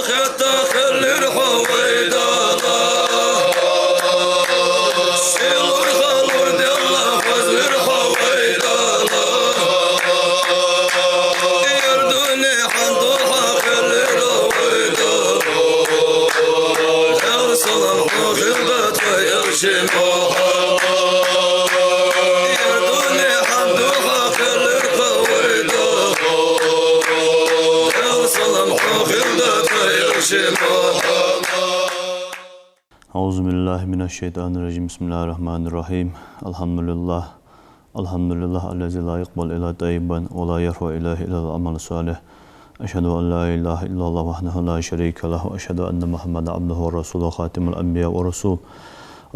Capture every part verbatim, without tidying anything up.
Хетта хиллар хьо вай Дала, сий лур, ха лур, Даьла хозлар хьо вай Дала. Ер дунен хьан духьа хиллар хьо вай Дала, Даьла салам хьона хилда тха Элча Мухьаммад. Ер дунен хьан духьа хиллар хьо вай Дала, Даьла салам хьона хилда тха Элча Мухьаммад. أعوذ بالله من الشيطان الرجيم. بسم الله الرحمن الرحيم. الحمد لله. الحمد لله الذي لا يقبل إلا طيبا ولا يرفع إليه إلا العمل الصالح. أشهد أن لا إله إلا الله وحده لا شريك له، وأشهد أن محمدا عبده ورسوله خاتم الأنبياء والرسل.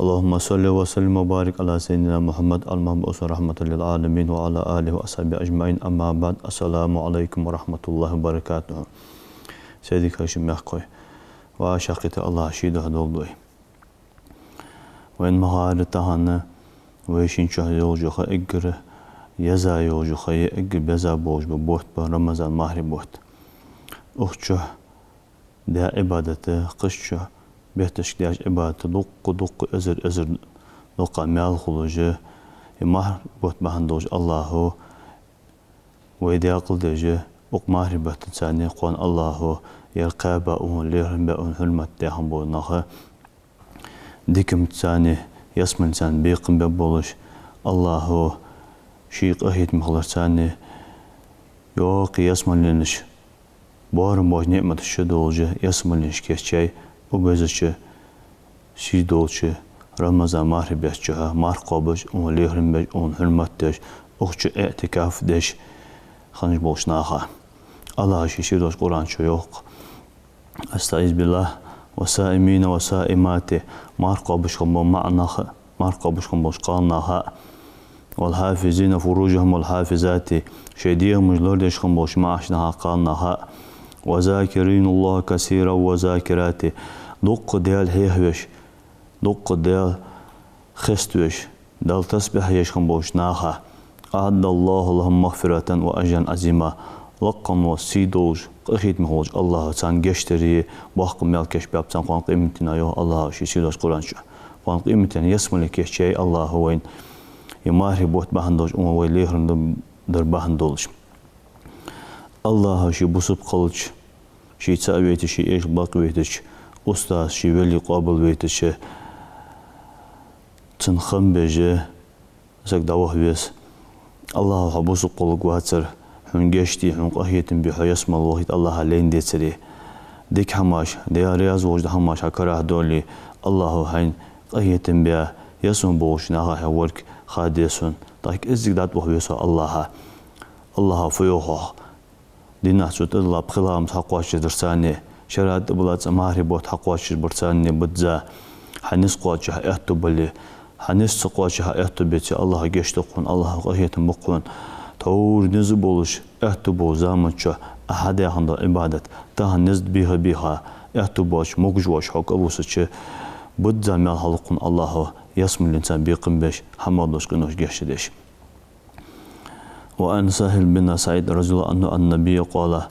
اللهم صل وسلم وبارك على سيدنا محمد المبعوث رحمة للعالمين وعلى آله وأصحابه أجمعين. أما بعد. السلام عليكم ورحمة الله وبركاته. Сайре хьош, мехкахой. Ва шаккхета Аллахӏа ший духьа долда вай. Вайна ма харра тахан вай шин чу йолча ха эггара еза йолча ха, эггара беза болаш ба бутт ба Рамазан мархий бутт. Укх чу даь Ӏибадата, кхыча чу бетташка даьча Ӏибадата дукха-дукха эзар-эзар дукха маьл хулаш, из мархий бутт бахьан долаш Аллахӏо вай декъала деш, укх мархий беттаца кхоана Аллахӏо ер кхаьба, укхун лерхӀам баь, укхун хьурмат даь хинна бола нах дикамца, ялсмалеца бекхам беш болаш, Аллахӏо ший къахетам хиларца йоккхий ялсмаленаш, боарам боаца ниӀматаш чу долаш, ялсмаленаш кийчъяьй, укх безача сий долча Рамазан мархий бетта чухь марха кхоабаш, укхун лерхӀам беш, укхун хьурмат деш, укх чу иӀтикаф деш хинна болча наха. Аллахӏо ший сий долча Къуръан чу йоах: أستعيذ بالله. والصائمين والصائمات, марха кхоабаш хинна бола маӀа нах, марха кхоабаш хинна болча кхалнаха. والحافظين فروجهم والحافظات, шоай дегӀамаш лорадеш хинна болча маӀача наха, кхалнаха. والذاكرين الله كثيرا والذاكرات, дукха Даьла хьехавеш, дукха Даьла хеставеш, Далла тасбихь еш хинна болча наха. أعد الله لهم مغفرة وأجرا عظيما. Лакха волча, сий долча, къахетаме волча Аллахӏо царна гешт дари, боккха маьл кийчбаьб царна кхоана къематдийнахьа, йоах Аллахӏо ший сий долча Къуръан чу. Кхоана къематдийнахьа ялсмале кийчъяьй Аллахӏо вайна, из мархий бутт бахьан долаш, укхун вай лерхӀам дар бахьан долаш. Аллахӏо ший бусалба кхеллача, ший цаӀ вайтача, ший эшал бакъ вайтача, устаз ший вели къоабал вайтача, цун хам беш саг дӀаваха веза. Аллахӏо хьо бусалба кхолларгвацар, хьона гешт де, хьона къахетам бе, хьо ялсмале вахийта Аллахӏа лайна децаре. Дика хӀамаш, Даьла раьза волаш дола хӀамаш хьа карахь доале, Аллахӏо хьайна къахетам бе, ялсмале болча наха хьо верг ха деза хьона. ТӀаккха кӀеззига дӀатӀаваха веза хьо Аллахӏа. Аллахӏо фу йоах хьох? Дийнахьа цу тӀа дилла пхи ламаз хьакхоачаш дар царна, шера тӀа биллача мархий бутт хьакхоачаш бар царна бизза. Хьа низ кхоачача хьа аьттув бале, хьа низ ца кхоачача хьа аьттув беце, Аллахӏо гешт ду хьона, Аллахӏо къахетам бу хьона. Тхьовра низ болаш, аьттув болча заман чу Ӏа хьадаь хинна дола Ӏибадат, тахан низ беха-беха, аьттув боацаш, могаш воацаш хьо кӀалвусача, бизза маьл хьалу хьона Аллахӏо, ялсмаленца бекхам беш, хьа мел долча къинош гешт деш. وعن سهل بن سعد رضي الله عنه أن النبي قال: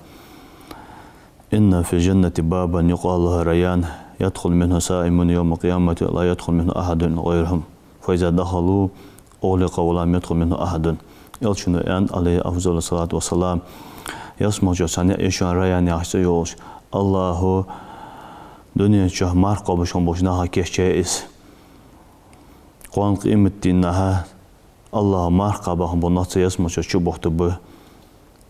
إن في الجنة بابا يقال له الريان، يدخل منه الصائمون يوم القيامة لا يدخل منه أحد غيرهم، فإذا دخلوا أغلق ولم يدخل منه أحد. Элчано аьннад, عليه أفضل الصلاة والسلام: ялсмале чу цхьа ниӀ я шоана, Раян яхаш цӀи йолаш, Аллахӏо дунен чу марха кхоабаш хинна болча наха кийчъяьй из. Кхоана къематдийнахьа Аллахӏо марха кхаба хинна бола нах цу ялсмале чу чубохийтаргба.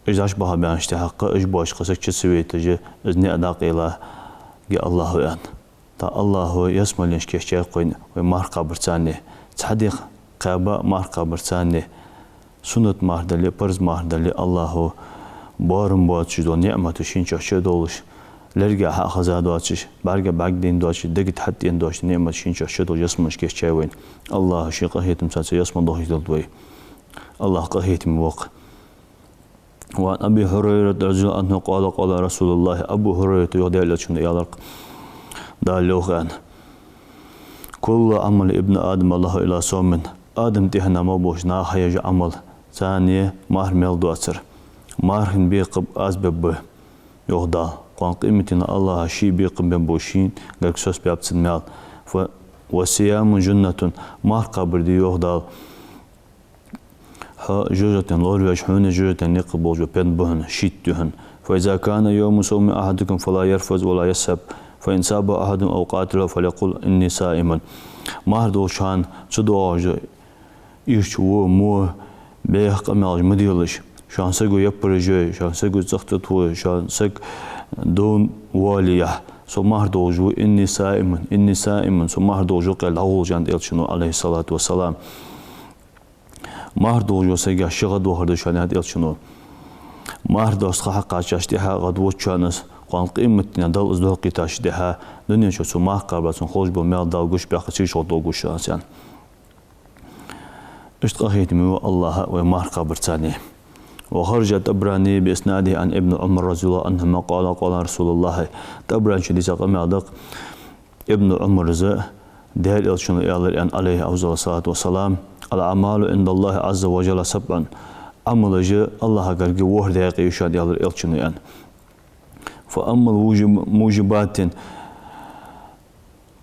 Уж дӀачубаха баьнначул тӀехьагӀа, уж боацаш кхы саг чу ца вайташ, из ниӀ дӀакъайла, ги Аллахӏо аьнна. ТӀаккха Аллахӏо ялсмаленаш кийчъяьй кхоана вай марха кхабарца. Цхьа дийнахьа кхаба марха кхабарца. Суннат марха дале, парз марха дале, Аллахӏо боарам боацаш дола ниӀматаш шин чу чу а долаш, лерга хьа а хеза доацаш, бӀарга бӀаргадайна доацаш, дега тӀа хьатӀадена доацаш ниӀматаш шин чу чу а долаш ялсмале кийчъяьй вайна. Аллахӏо ший къахетамца цу ялсмале дохийта долда вай. Аллахӏ къахетаме ва-кх. وعن أبي هريرة رضي الله عنه قال: قال رسول الله. Абу Хурайрата йоах, Даьла Элчано аьлар-кх, Дала йоах аьнна: كل عمل ابن آدم له إلا الصوم. Адама тӀехьа мел болча наха хьаеш Ӏамал, царна марха мел доацар. Мархий бекхам аз бергба, йоах Дала. Кхоана къематдийнахьа АллахӀа ший бекхам бе бо шийна гарга соцабаьб цун маьл. Фа-, «والصيام جنة», марха кхабар да, йоах Дала, хьо жожагӀатен лоравеш, хьонеи жожагӀатенеи никъ болаш ба пен ба хьона, щит я хьона. «فإذا كان يوم صوم أحدكم فلا يرفث ولا يصخب، فإن سابه أحد أو قاتله فليقل: إني صائم». Марха долча хана цу догӀажа ирча, во, мо, бӀеха къамаьлаш ма делаш. Шоана саго яппараш йой, шоана саго цӀагӀа тӀатохаш, шоана саг довна воале яхь. Со марха долаш ва, «إني صائم، إني صائم», со марха долаш ва, кхел дӀагӀолаш, аьннад Элчано, عليه الصلاة والسلام. Марха долаш вола саг ший гӀадвахар да шоана, аьннад Элчано. Марха доаца ха хьакхаьчача тӀехьа гӀадвода шоана из, кхоана къематдийнахьа Далла из духьалкхийттача тӀехьа, дунен чу цо марха кхабар, цунна хулаш бола маьл Дала гуш баьккха, цигача гӀолла доагӀаш ва шоана из, аьнна. Иштта къахетаме ва АллахӀ вай марха кхабарца. وخرج الطبراني بإسناده عن ابن عمر رضي الله عنهما قال: قال رسول الله. ТӀабаранечо дийца къамаьл да-кх, Ибн Ӏумара, Даьла Элчано аьлар, аьнна, عليه أفضل الصلاة والسلام: «الأعمال عند الله عز وجل سبع». Ӏамалаш АллахӀа гарга ворхӀ даькъе я шоана, аьлар Элчано, аьнна. «فأما الموجب-، الموجبات،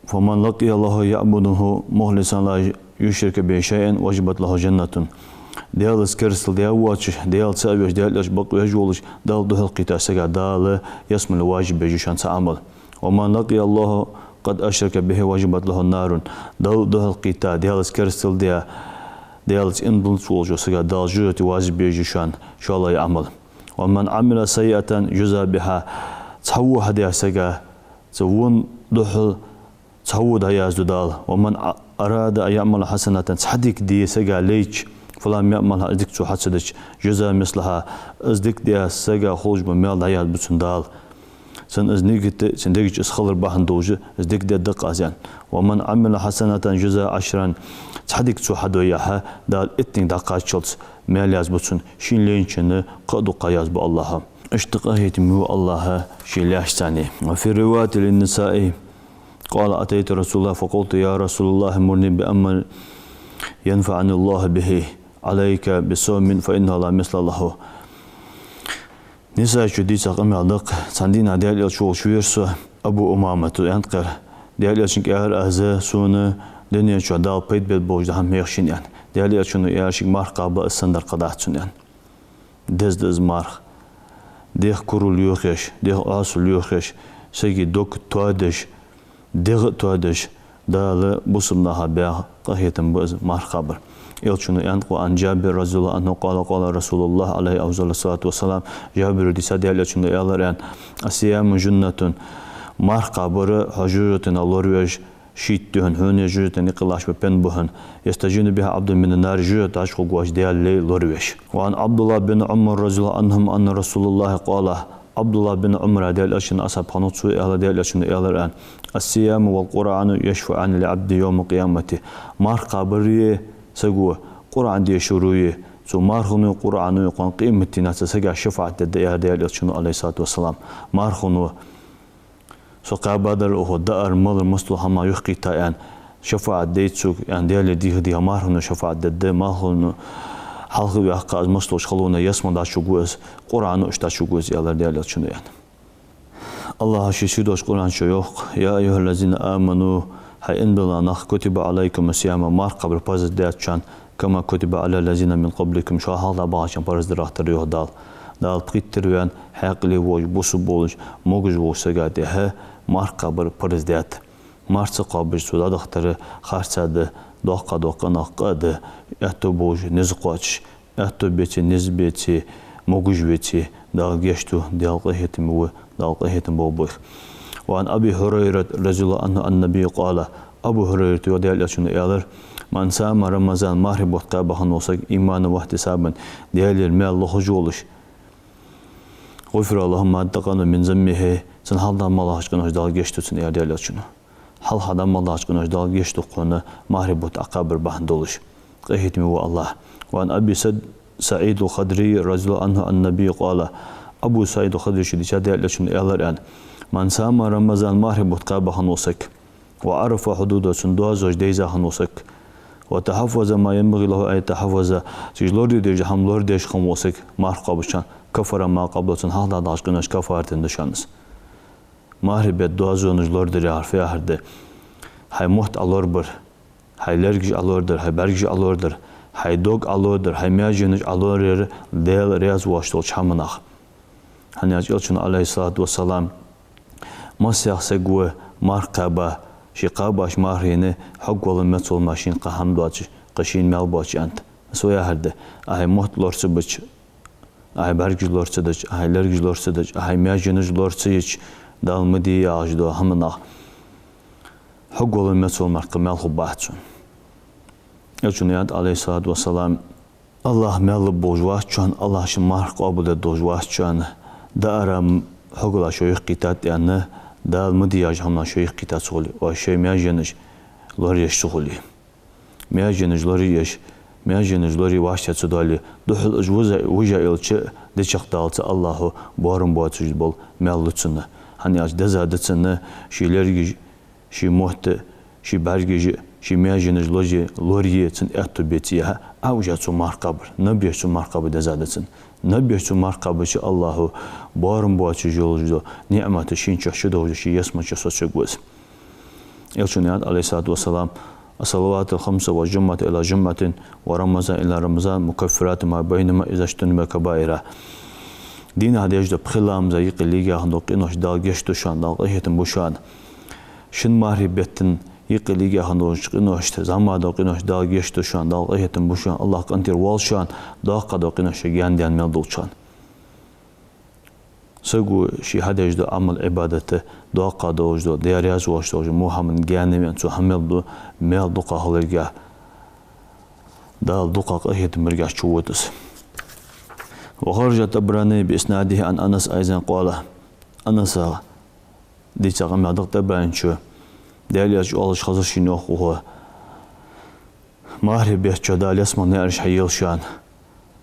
فمن لقي الله يعبده مخلصا لا يشرك به شيئا وجبت له الجنة». Даьлаца керастал даь воацаш, Даьла цаӀ веш, Даьла Элча бакъвеш волаш, Далла духьалкхийттача сага Дала ялсмале важиб беш я шоана цхьа Ӏамал. «ومن لقي الله قد أشرك به وجبت له النار». Далла духьалкхийтта, Даьлаца керастал даь, Даьлаца иман диллац волча сага Дала жожагӀате вазбеш я шоана шоллагӀа Ӏамал. «ومن عمل سيئة جزي بها». Цхьа во хьадаь сага, цу вон духьал цхьа во дӀаяздергда Дала. «ومن أراد أن يعمل حسنة», цхьа дика де сага лайча, «فلم يعملها», из дика цо хьа ца дича, «جزي مثلها», из дика даь сага хулаш бола маьл дӀаязбу цунна Дала. Цун из нигат, цун дега чу из хилар бахьан долаш, из дика дергда-кх аз, аьнна. «ومن عمل حسنة جزي عشرا». Цхьа дика цо хьадой яхь, Дала иттанга дӀакхаччалца маьл язбу цунна, шийна лайначоа кхы а дукха язбу АллахӀа. Иштта къахетаме ва АллахӀ ший лаьшца. وفي رواية للنسائي قال: أتيت رسول الله فقلت: يا رسول الله، مرني بأمر ينفعني الله به عليك بصوم فإنه لا مثل له. Насаичо дийца къамаьл да-кх, цхьан дийнахьа Даьла Элча волча вера со, Абу Умамата, аьннад кхы. Даьла Элчанга аьлар аз, сона дунен чу Дала пайда бергболаш дола хӀама хьеха шийна, аьнна. Даьла Элчано аьлар шийга: марха кхаба, из санна дар кхы дац цунна, аьнна. Деза да из марха. ДегӀа курал йохаеш, дегӀа Ӏоасал йохаеш, сага дог тоадеш, дегӀ а тоадеш, Дала бусалба наха баь къахетам ба из марха кхабар. Элчано аьннад-кх: عن جابر رضي الله عنه قال: قال رسول الله عليه أفضل الصلاة والسلام. Жабира дийцад, Даьла Элчано аьлар, аьнна: «الصيام جنة». Марха кхабар хьо жожагӀатенах лоравеш щит я хьона, хьонеи жожагӀатенеи никъ латташ ба пен ба хьона. «يستجن بها العبد من النار», жожагӀатах хургвоацаш Даьла лай лоравеш. «وعن عبد الله بن عمر رضي الله عنهما أن رسول الله قال». ӀабдуллахӀ бин Ӏумара, Даьла Элчан асхьаб хиннав, цо аьлар, Даьла Элчано аьлар, аьнна: «الصيام والقرآن يشفعان للعبد يوم القيامة». Марха кхабари саго, Къуръан дешари, цу мархои Къуръани кхоана къематдийнахьа цу сага шафаӀат дергда, аьлар Даьла Элчано, عليه الصلاة والسلام. Мархо, со кхаьбадар укхо, даар, малар, мостагӀа хӀама юхакхийтта, аьнна, шафаӀат дайт сога, аьнна, Даьлага дийха-дийха мархо шафаӀат дергда, мархо хьалха ваьккха из мостагӀча халонах ялсмале дӀачугу из, Къуръано иштта дӀачугу из, аьлар Даьла Элчано, аьнна. АллахӀа ший сийдолча Къуръан чу йоах: «يا أيها الذين آمنوا», хӀай иман дилла нах, «كتب عليكم الصيام», марха кхабар парз даьд шоана, «كما كتب على الذين من قبلكم», шоана хьалха дӀабахачарна парз дарах тара, йоах Дала. Дала пхийттара ваьнна, хьаькъале волаш, бусалба волаш, могаш волча сага тӀехьа марха кхабар парз даьд. Марха ца кхоабаш цо дӀадахийтар харц да, доккха-доккха къа да, аьттув болаш низ кхоачаш, аьттув беце, низ беце, могаш веце, Дала гешт ду, Дала къахетаме ва, Дала къахетам болба вайх. «وعن أبي هريرة رضي الله عنه أن النبي قال». Абу ХӀурайрата йоах, Даьла Элчано аьлар: «من صام رمضان», мархий бутт кхаьба хинна вола саг, «إيمانا واحتسابا», Даьлагара маьл лохаш волаш, «غفر له ما تقدم من ذنبه», цун хьалха дӀа мел дахача къиношта Дала гешт ду цунна, аьлар Даьла Элчано. Хьалха дӀа мел дахача къиношта Дала гешт ду хьона, мархий бутт кхаьбар бахьан долаш. Къахетаме ва АллахӀ. «وعن أبي سعيد، سعيد الخدري رضي الله عنه أن النبي قال». Абу СаӀид ал-Хадрийчо дийцад, Даьла Элчано аьлар, аьнна: «من صام رمضان», мархий бутт кхаьба хинна вола саг, «وعرف حدوده», цун доазош дайза хинна вола саг, «وتحفظ ما ينبغي له أن يتحفظ», цига лораде дезаш дола хӀама лорадеш хинна вола саг марха кхоабача хана, «كفر ما قبله», цун хьалха дӀадахача къиношта каффарат да шоана из. Мархий бетта доазонаш лорадар яхар фу яхар да? Хьай мотт Ӏа лорабар, хьай лергаш Ӏа лорадар, хьай бӀаргаш Ӏа лорадар, хьай дог Ӏа лорадар, хьай маьженаш Ӏа лорадар Даьла раьза воацаш долча хӀаманах. ХӀана аьлча Элчано, Ӏалайхи ссалату вассалам, массехк саго марха кхаьба, ше кхаьбача мархийна хьогвала мецвала машин кхы хӀама доацаш, кхы шийна маьл боацаш аьннад. Из фу яхар да? Ӏа хьай мотт лора ца бича, Ӏа хьай бӀаргаш лора ца дича, Ӏа хьай лергаш лора ца дича, Ӏа хьай маьженаш лора ца йича, Дала ма де яхаш дола хӀаманах хьогвала мецвала мара кхы маьл хургбац хьона. Элчано аьннад, Ӏалайхи ссалату вассалам, АллахӀ маьл лургболаш вац шоана, АллахӀа шун марха къоабалдергдолаш вац шоана, даарах хьогала шо юхакхийттад аьнна, Дала ма де яхача хӀаманах шо юхакхийттад ца хуле, оаш шоай маьженаш лораеш ца хуле. Маьженаш лораеш, маьженаш лорае вӀаштӀехьа ца доале, духхьал уж вижа, вижа йолча дича даллалца АллахӀа боарам боацаш бола маьл лу цунна. ХӀана аьлча деза да цунна ший лергаш, ший мотт, ший бӀаргаш, ший маьженаш лорае, лорае цун аьттув бе цӀи яха, Ӏа уж цо марха кхабар, наб еш цо марха кхабар деза да цунна. Наб еш цо марха кхабача АллахӀа боарам боацаш йолаш дола ниӀматаш шийна чу шу долаш, ший ялсмала чу соцаргва из. Элчано аьннад, Ӏалайхи ссалату вассалам: «الصلوات الخمس والجمعة إلى جمعة ورمضان إلى رمضان مكفرات ما بينهما إذا اجتنبت الكبائر». Дийнахьа деш дола пхи ламаз, юкъе лийга хинна дола къинош Дала гешт ду шоана, Дала къахетам бу шоана. Шин мархий бетта юкъе лийга хинна долча къиношта, зӀамига дола къинош Дала гешт ду шоана, Дала къахетам бу шоана, АллахӀ къинтӀера воал шоана, доккха дола къинош гаьна даьнна маьл долча хана. Саго ше хьадеш дола Ӏамал-Ӏибадат доккха долаш дола, Даьла раьза воацаш долаш, мухьамман гаьна веана цо хьа мел ду, маьл дукха хиларгахьа, Дала дукха къахетам бергахьа чувода из. وخرج الطبراني بإسناده عن أنس أيضا قال. Анаса дийца къамаьл да ТӀабаранечо, Даьла Элча оалаш хазар шийна йоах укхо: мархий бетта чу Дала ялсмала наӀараш хьайийлла шоана,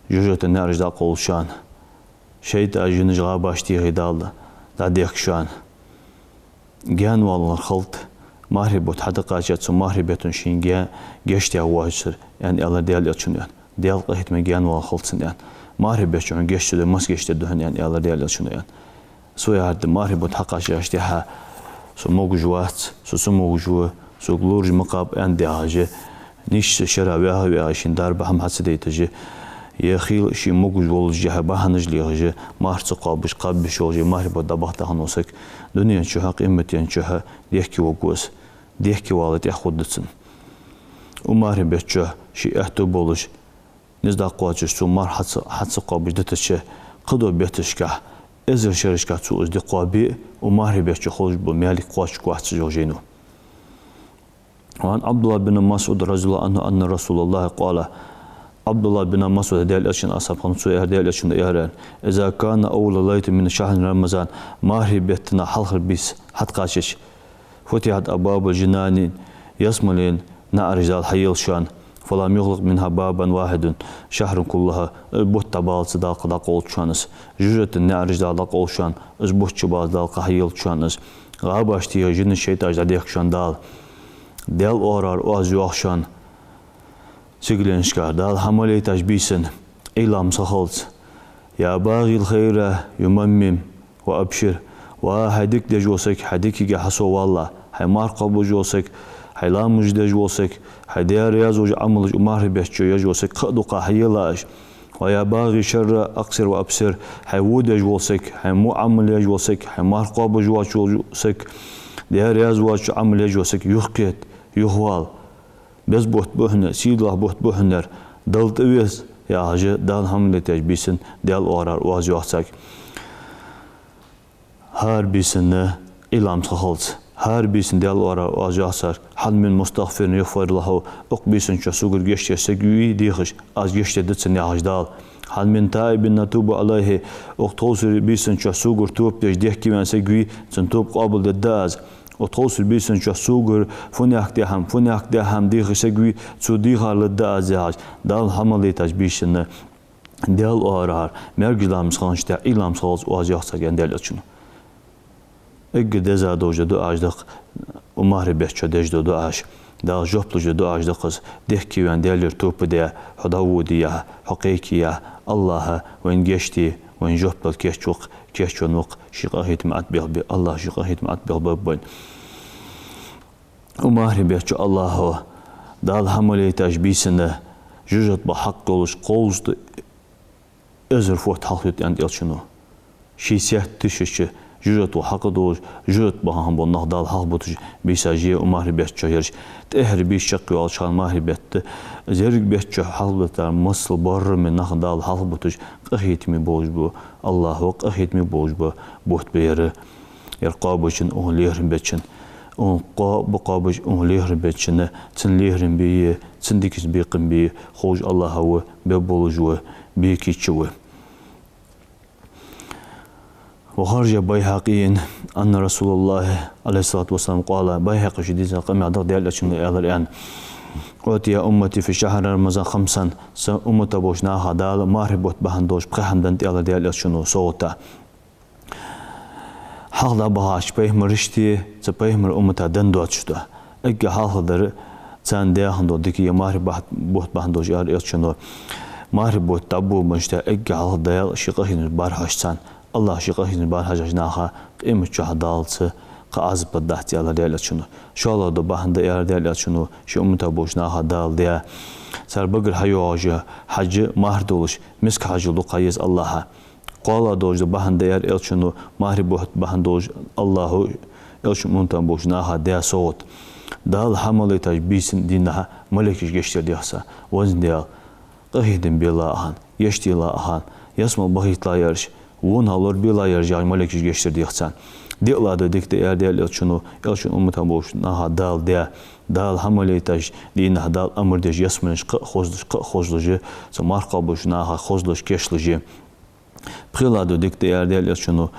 жожагӀатен наӀараш дӀакъовл шоана, шайтӀаш, жинаш, гӀабаш техе Дала дӀадехк шоана. Гаьнавалар хилда, мархий бутт хьатӀакхаьчача цу мархий бетта шийна ге-, гешт даь воацар, аьнна, аьлар Даьла Элчано, аьнна. Даьла къахетамах гаьнавала хилда цун, аьнна. Мархий бетта чу хьона гешт ца дой, маса гешт дергда хьона, аьнна, аьлар Даьла Элчано, аьнна. Из фу яхар да? Мархий бутт хьакхаьчача тӀехьа со могаш вац, со ца могаш ва, сога лораш ма кхаба аьнна дехаш, нийсса шера ваьха-ваьха, шийна дарба хӀама хьа ца дайташ, е хийла ше могаш волаш яха бахьанаш лехаш, марха ца кхоабаш, кхаба йиш йолаш, мархий бутт дӀабахийта хинна вола саг дунен чухьа, къематден чухьа дехке воагӀа из. Дехке вала тӀехьа хургда цунна. Укх мархий бетта чу ший аьттув болаш, низ дӀакхоачаш, цо марха хьа ца, хьа ца кхоабаш дитача, кхыдолча бетташкахьа, эзар шерашкахьа цо из дӀакхоабе а, укх мархий бетта чу хулаш бола маьл кхоачаргвац из, йоах жайно. وعن عبد الله بن مسعود رضي الله عنه أن رسول الله قال. ӀабдуллахӀ бин МасӀуд, Даьла Элчан асхьаб хиннав, цо аьлар, Даьла Элчано аьлар: «إذا كان أول ليلة من شهر رمضان», мархий бетта хьалхара бийса хьатӀакхаьчача, «فتحت أبواب الجنان», ялсмален наӀараш Дала хьайийлла шоана, «فلم يغلق منها باب واحد شهرا كله», из бутт дӀабаллалца Дала кхы дӀакъовлац шоана из, жожагӀатен наӀараш Дала дӀакъовл шоана, из бутт чубаллалца Дала кхы хьайийллац шоана из, гӀабаш техе жинаш, шайтӀаш дӀадехк шоана Дала. Даьла оагӀорахьара оаз йоах шоана сигаленашкара Дала хьа малийтача бийсан Ӏуйра ламаз хилалца: «يا باغي الخير تمم وأبشر». Ва хьай дика деш вола саг, хьай дикага хьасовалалахь, хьай марха кхоабаш вола саг, хьай ламазаш деш вола саг, хьай Даьла раьза волча Ӏамалаш укх мархий бетта чу еш вола саг, кхы а дукха хьаелалаш. «ويا باغي الشر أقصر وأبصر», хьай во деш вола саг, хьай во Ӏамал еш вола саг, хьай марха кхоабаш воацаш вола саг, Даьла раьза воацача Ӏамал еш вола саг, юхакхета, юхавала. Беза бутт ба хьона, сийдолча бутт ба хьона ер, Далла тӀаве, яхаш, Дала хьа малийтача бийсан Даьла оагӀорахьара оаз йоах царга. ХӀара бийсан Ӏуйра ламаз хилалца, хӀара бийсан Даьла оагӀорахьара оаз йоах царга: «هل من مستغفر يغفر له», укх бийсан чу согара гешт деш саг вий дехаш, аз гешт дергда цунна, яхаш Дала. «هل من تائب يتوب عليه», укх тховсара бийсан чу согара тоба деш дехке ваьнна саг вий, цун тоба къоабалдергда аз. Укх тховсара бийсан чу согара фуннахьа дехам, фуннахьа дехам дехаш саг вий, цо дийхар лургда аз, яхаш, Дала хьа малийтача бийсан Даьла оагӀорахьара маьркӀажа ламаз хинначул тӀехьа Ӏуйра ламаз хилалца оаз йоах царга, аьннад Даьла Элчано. Эггара деза долаш дола дуӀаш да-кх укх мархий бетта чу деш дола дуӀаш. Дала жоп луш дола дуӀаш да-кх из: дехке ваьнна, Даьлагара тоба даь, хьо дӀаводе яхь, хьо кхайке яхь: АллахӀа вайна гешт де, вайна жоп дала кийчвакх, кийчвенна вакх, ший къахетам Ӏотбехбе, АллахӀа ший къахетам Ӏотбехбергба вайна. Укх мархий бетта чу АллахӀа, Дала хьамалийташ бийсанна жожагӀате баха хьакъ долаш кхузткъа эзар фота хьалхадода аьннад Элчано. Шестьдесят тысяч жожагӀате баха хьакъ долаш, жожагӀате баха бола нах Дала хьалхабуташ бийсаш я укх мархий бетта чу ераш. ТӀеххьара бийса чакхйоалача хана мархий бетта, еррига бетта чу хьалхадитар масала боараме нах Дала хьалхабуташ къахетаме болаш ба АллахӀа, къахетаме болаш ба бутт ба ер. Ер кхоабачоа, укхун лерхӀам бечоа, укхун кхо-, бу кхоабачоа, укхун лерхӀам бечоа, цун лерхӀам бе, цун дикача бекхам бе ховш АллахӀ ва, бе болаш ва, бе кийча ва. وخرج البيهقي أن رسول الله عليه الصلاة والسلام قال, Байхьакъе ший дийцача къамаьл тӀа Даьла Элчано аьлар аьнна: أعطي أمتي في شهر رمضان خمسا, са уммата болча наха Дала мархий бутт бахьан долаш пхи хӀама деннад аьлар Даьла Элчано совгӀата. Хьалха дӀабахача пайхамарашта, цу пайхамарий уммата денна доацаш да. Эггара хьалха дар царна даь хинна дола дика я мархий бахь-, бутт бахьан долаш, аьлар Элчано. Мархий бутт дӀаболабеннача тӀехьа эггара хьалха Дала ший къахетамца бӀарахьош царна. АллахӀа ший къахетамца бӀарахьежача наха къематдийнахьа Дала царна кхы Ӏазап дергдац, аьлар Даьла Элчано. ШоллагӀа дола бахьан да, аьлар Даьла Элчано, ший уммата болча наха Дала даь. Цар багара хьайоагӀаш йола хьаж марха долаш, миска хьажол дукха еза АллахӀа. КхоалагӀа долаш дола бахьан да, аьлар Элчано, мархий бутт бахьан долаш АллахӀа Элчан уммата болча наха даь совгӀат. Дала хьамалийташ бийсан дийнахьа малейкаш гешт дар дех царна. Везан Даьла, къахетам бе ла ахьан, гешт де ла ахьан, ялсмала бахийта ла ераш, вонах лорабе ла ераш яхаш малейкаш гешт дар дех царна. ДиълагӀа дола дика да, аьлар Даьла Элчано, Элчан уммата болча наха Дала даь, Дала хьамалийташ дийнахьа Дала амар деш ялсмале кхы а хозлуш, кхы а хозлуш, цу марха кхоабача наха хозлуш, кийчлуш. ПхелагӀа дола дика да, аьлар Даьла Элчано,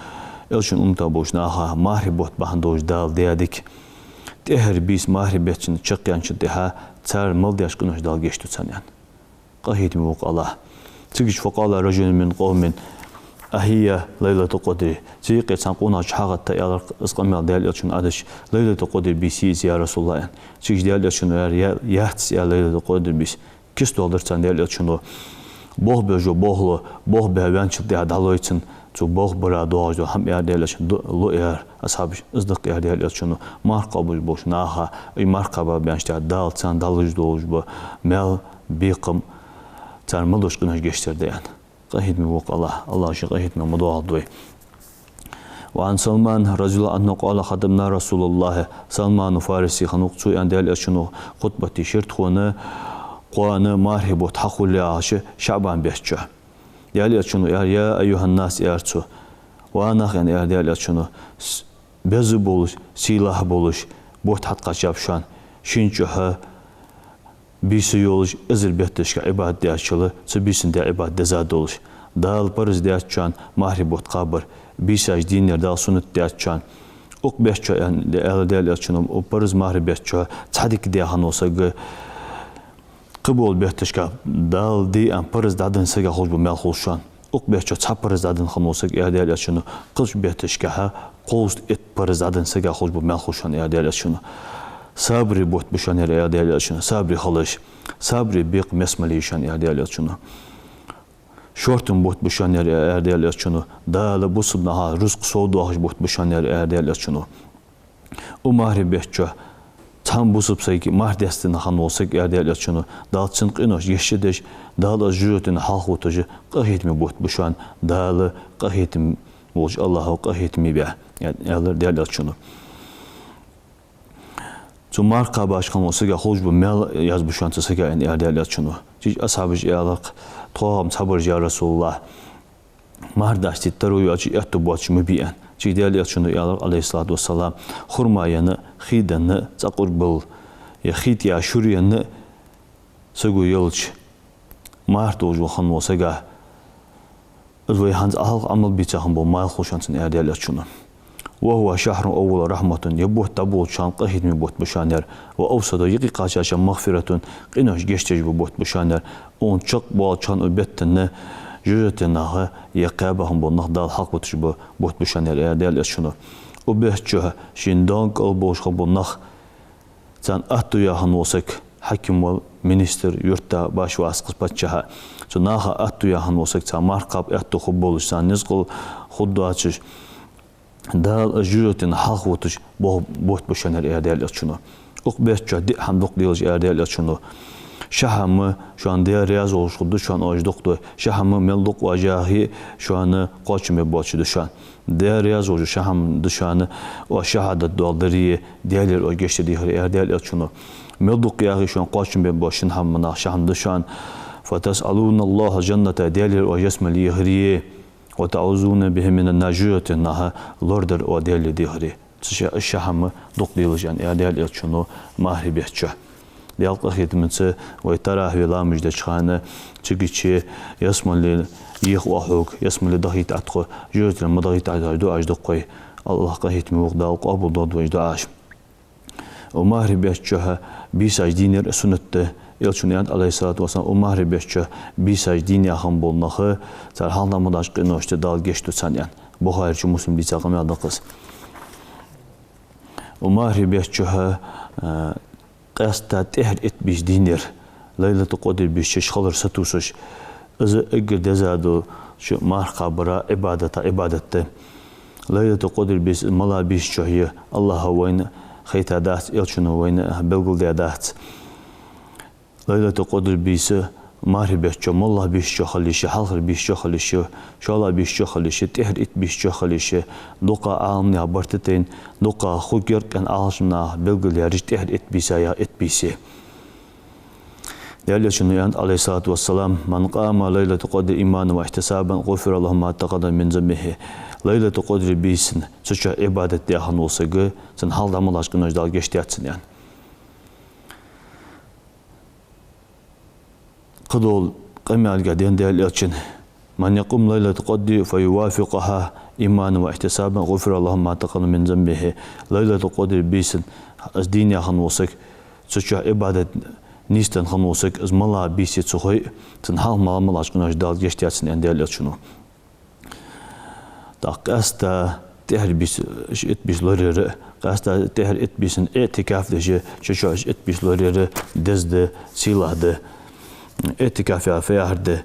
Элчан уммата болча наха мархий бутт бахьан долаш Дала даь дика. ТӀеххьара бийса мархий бетта чакхъяьнначул тӀехьа цар мел деш къинош Дала гешт ду царна аьнна. Къахетаме ва-кх АллахӀ. Цигача فقال رجل من قوم أهي ليلة القدر. Цу юкъе цхьан къонахчо хьагӀатта аьлар из къамаьл Даьла Элчанга Ӏодеш: ليلة القدر бийса йий из, يا رسول الله, аьнна. Цигача Даьла Элчано аьлар: я, яц из, аьлар, ليلة القدر бийса. Кист долаш дар царна Даьла Элчано. Болх беш вола болхло, болх баь ваьнначул тӀехьа дӀалой цунна, цу болх бара доагӀаш дола хӀама, аьлар Даьла Элчано, ду-, лу, аьлар асхьабаша. Из да-кх, аьлар Даьла Элчано, марха кхоабаш болча наха, из марха кхаба баьнначул тӀехьа Дала царна дӀалуш долаш бола маьл, бекхам, цар мел деш къинош гешт дар да аьнна. Къахетаме ва-кх АллахӀ, АллахӀа ший къахетамах ма доагӀалда вай. وعن سلمان رضي الله عنه قال خطبنا رسول الله. Салман Фариси хиннав-кх, цо аьннад Даьла Элчано хутбат дийшар тхона, кхоана мархий бутт хьахул яхача ШаӀбан бетта чу. Даьла Элчано аьлар: يا أيها الناس, аьлар цо, ва нах, аьнна, аьлар Даьла Элчано, с-, беза болаш, сийлахь болаш, бутт хьатӀакхаьчаб шоана, шийна чухьа бийса йолаш, эзар бетташка Ӏибадат даьчул, цу бийсан даь Ӏибадат деза долаш. Дала парз даьд шоана мархий бутт кхабар, бийсаш дийнар Дала суннат даьд шоана. Укх бетта чу, аьнна, аьлар Даьла Элчано, укх парз мархий бетта чу цхьа дика даь хинна вола саг, кхыбола бетташка Дала даь парз дӀаденна сага хулаш бола маьл хул шоана. Укх бетта чу цхьа парз дӀаденна хинна вола саг, аьлар Даьла Элчано, кхыча бетташкахьа кхузткъа итт парз дӀаденна сага хулаш бола маьл хул шоана, аьлар Даьла Элчано. Сабаре бутт ба шоана ер, аьлар Даьла Элчано. Сабаре хилалаш. Сабаре бекхам, ялсмале я шоана, аьлар Даьла Элчано. Шортта бутт ба шоана ер, аьлар Даьла Элчано. Дала бусалба наха рузкъа совдоахаш бутт ба шоана ер, аьлар Даьла Элчано. Укх мархий бетта чу цхьан бусалба сага марха дестина хинна вола саг, аьлар Даьла Элчано, Дала цун къинош гешт деш, Дала из жожагӀатенах хьалхавуташ, къахетаме бутт ба шоана, Дала къахетам болча АллахӀа къахетаме баь, аьлар Даьла Элчано. Цу марха кхабаш хинна волча сага хулаш бола маьл язбу шоана цу сага, аьнна, аьлар Даьла Элчано. Цигача асхьабаша аьлар-кх: тхога-м цхьабараш, я РасулаллахӀ, марха дастийта таро йоацаш аьттув боацаш ма бий, аьнна. Цигача Даьла Элчано аьлар, Ӏалайхи ссалату вассалам: хурма енна, хий денна, цӀакъург балла, е хий тӀа шура енна саго елча, марха долаш хинна волча сага, из вай хӀанз хьалха Ӏамал бийца хинна бола маьл хул шоана цунна, аьлар Даьла Элчано. وهو شهر أوله رحمة, ер бутт дӀаболалуча хана къахетаме бутт ба шоана ер. وأوسطه, юкъе кхаьчача хана, مغفرة, къинош гешт деш бола бутт ба шоана ер. Укхун чакхбоалача хана укх бетта жожагӀатенах е кхаьба хинна бола нах Дала хьалхавуташ бола бутт ба шоана ер, аьлар Даьла Элчано. Укх бетта чу шийна догӀа кӀал болаш хинна бола нах, царна аьттув яь хинна вола саг, хьаким вале, министр, юрта башха вац-кх из паччахьа. Цу наха аьттув яь хинна вола саг, цар марха кхаба аьттув хургболаш, царна низ кхолла хургдоацаш, Дала из жожагӀатен хьалхавувтташ бо-, бутт ба шоана, аьлар Даьла Элчано. Укх бетта чухь диъ хӀама дукха делаш, аьлар Даьла Элчано. Ши хӀама шоана Даьла раьза волаш хургда, шоана оаш дукха дой. Ши хӀама мел дукха оаш яхе, шоана кхоачам бергбоацаш да шоана. Даьла раьза волаш ши хӀама да шоана: оаш шахӀадат доаладари, Даьлагара оаш гешт даьдари, аьлар Даьла Элчано. Мел дукха яхе, шоана кхоачам бергбоацаш шин хӀаманах ши хӀама да шоана: فتسألون الله الجنة, Даьлагара оаш ялсмале яхари, وتعوذون به من النار, жожагӀатен наха лорадар оаш Даьлага даьхари. Цу ши, ши хӀама дукха делаш, аьнна, аьлар Даьла Элчано мархий бетта чухь. Даьла къахетамца вай таравихь ламаз деча хана, цигача ялсмале еха оаха хьога, ялсмале дахийта Ӏа тхо, жожагӀатера ма дахийта Ӏа, дуӀаш дукха хой. АллахӀ къахетаме ва-кх, Дала къоабалдергда вай дуӀаш. Укх мархий бетта чухь бийсаш дийнар суннат да. Элчано аьннад, عليه الصلاة والسلام, укх мархий бетта чухь бийсаш дийнаяь хинна бола нах, цар хьалха дӀа ма дӀача къиношта Дала гешт ду царна, аьнна. Бухаречо, Муслимо дийца къамаьл да-кх из. Укх мархий бетта чухь, а, къаьстта тӀехьара итт бийса дийнар, Лайлатул-Къадр бийса чу хилар сатувсаш, из эггара деза долча марха кхабара Ӏибадатех Ӏибадат да. Лайлатул-Къадр бийса из малагӀча бийса чухь я, АллахӀа вайна хайтадац, Элчано вайна белгалдаьдац. Лайлатул-Къадр бийса мархий бетта чухь, моллагӀча бийса чухь хила йиш я, хьалхарча бийса чухь хила йиш я, шоллагӀча бийса чухь хила йиш я, тӀехьара итт бийса чухь хила йиш я, дукха Ӏаламнаха барт тайна, дукха хургьяр-кх аьнна Ӏаламнаха белгалъяьраш тӀехьара итт бийса яха итт бийса я. Даьла Элчано аьннад, عليه الصلاة والسلام: من قام ليلة القدر إيمانا واحتسابا غفر له ما تقدم من ذنبه. Лайлатул-Къадр бийсан цу чухь Ӏибадат даь хинна вола саг, цун хьалха дӀа ма дӀача къиношта Дала гешт даьд цунна, аьнна. Кхыдола къамаьлга денна Даьла Элчано: من يقم ليلة القدر فيوافقها إيمانا واحتسابا غفر له ما تقدم من ذنبه. Лайлатул-Къадр бийсан из дийнаяь хинна вола саг, цу чухь Ӏибадат нийсденна хинна вола саг, из малагӀа бийса я цо хой, цун хьалха малагӀа ма дӀача къиношта Дала гешт даьд цунна, аьннад Даьла Элчано. ТӀаккха къаьстта тӀехьара бийса, итт бийса лораяр, къаьстта тӀехьара итт бийсан иӀтикаф деш, цу чухь итт бийса лораяр деза да, сийлахь да. ИӀтикаф яхар фу яхар да?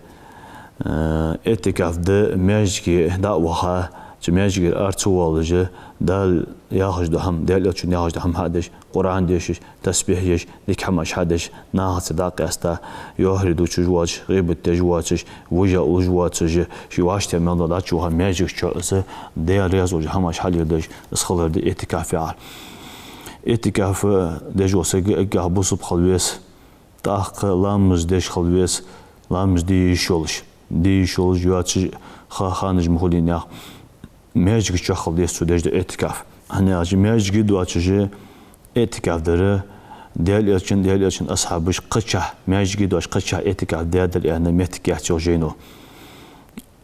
Э, иӀтикаф да маьждиге дӀа а ваха, цу маьждигера ара ца воалаш, Дала яхаш дола хӀама, Даьла Элчано яхаш дола хӀама хьадеш, Къуръан дешаш, тасбихь еш, дика хӀамаш хьадеш, нахаца дӀакъаьста, йоахари дувцаш воацаш, гӀийбат деш воацаш, вижа уллаш воацаш, ший вӀаштӀехьа мел дола дӀачуваха маьждига чу из, Даьла раьза волча хӀамаш хьалеладеш, из хилар да иӀтикаф яхар. ИӀтикаф деш вола саг эггара бусалба хила веза, тӀаккха ламаз деш хила веза, ламаз де йиш йолаш, де йиш йолаш, йоацаш ха-, ханаш ма хулий наьха. Маьждига чу хила деза цо деш дола иӀтикаф. ХӀана аьлча маьждиге доацаш иӀтикаф дар, Даьла Элчано, Даьла Элчан асхьабаша кхычахьа, маьждиге доацаш кхычахьа иӀтикаф даьдар аьнна моттиг яц йоах жайно.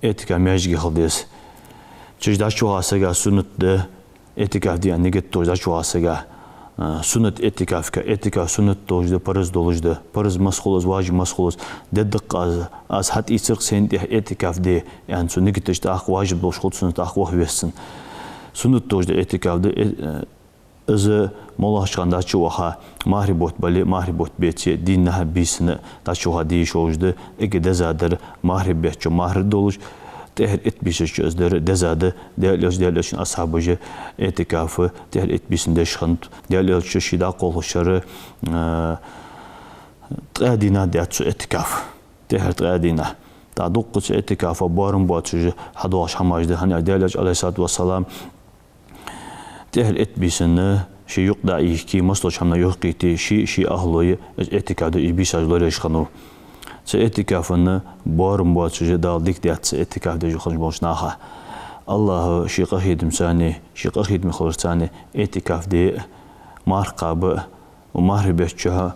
ИӀтикаф маьждиге хила деза. Цу чу дӀачуваха сага суннат да, иӀтикаф де аьнна нигат долаш дӀачуваха сага. А, суннат иӀтикаф ка, иӀтикаф суннат долаш да, парз долаш да. Парз масса хул из, важиб масса хул из. Дедда-кх аз, аз хьатӀаийцар-кх сайна тӀехьа иӀтикаф де, аьнна цо нигат дича, тӀаккха важиб долаш хул суннат, тӀаккха ваха веза цунна. Суннат долаш да иӀтикаф да, э, из моллагӀча хана дӀачуваха, мархий бутт бале а, мархий бутт беце а, дийнахьа, бийсанна дӀачуваха де йиш йолаш да, эггара деза дар мархий бетта чу марха долаш, тӀехьара итт бийсаш чу из дар деза да. Даьла Элча, Даьла Элчан асхьабаша иӀтикаф тӀехьара итт бийсан деш хиннад. Даьла Элча ший дӀакхалхача шера, э, ткъаь дийнахьа даьд цо иӀтикаф. ТӀехьара ткъаь дийнахьа. ТӀаккха дуккха цу иӀтикафа боарам боацаш хьадоагӀаш хӀамаш да, хӀана аьлча Даьла Элча, عليه الصلاة والسلام, тӀехьара итт бийсанна ший юкъ дӀа а йихке, массадолча хӀаманна юхакхийтте, ше а, ший ахӀло а из иӀтикаф де, из бийсаш лораеш хиннав. Цу иӀтикафа боарам боацаш Дала дика даьд цу иӀтикаф деш хинна болча наха. АллахӀа ший къахетамца, ший къахетаме хиларца иӀтикаф де а, марха кхаба а, укх мархий бетта чухь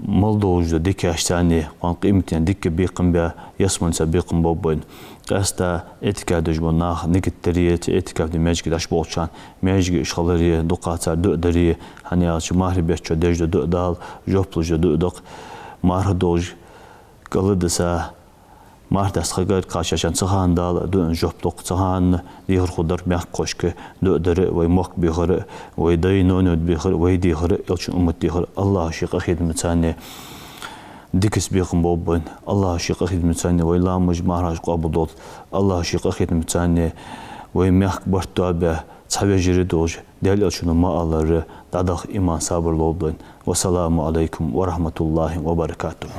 мел долаш дола дикаш царна, кхоана къематдийнахьа дика бекхам баь, ялсмален цар бекхам болба вайна. Къаьстта иӀтикаф деш бола нах нигат дари, цу иӀтикаф де маьждиге дӀачуболхача хана, маьждиге уж хилари, дукха цар дуӀа дари, хӀана аьлча мархий бетта чу деш дола дуӀа Дала жоп луш дола дуӀа да-кх. Марха долаш кӀалдиса, марха даста хагар кхача шоана цу хана Дала дуӀан жоп лу-кх. Цу хана дехар хургдар мехкахошка дуӀа дар а, вай мохк бехар а, вай дай-ноаной бехар а, вай дехар а, Элчан уммат дехар а. АллахӀа ший къахетамца, Дикаца бекхам болба вайна. АллахӀа ший къахетамца вай ламазаш, мархаш къоабал долда. АллахӀа ший къахетамца вай мехка барт тоабаь, цхьа вежарий долаш, Даьла Элчано ма аллара, дӀадаха иман, сабар лолда вайна. والسلام عليكم ورحمة الله وبركاته.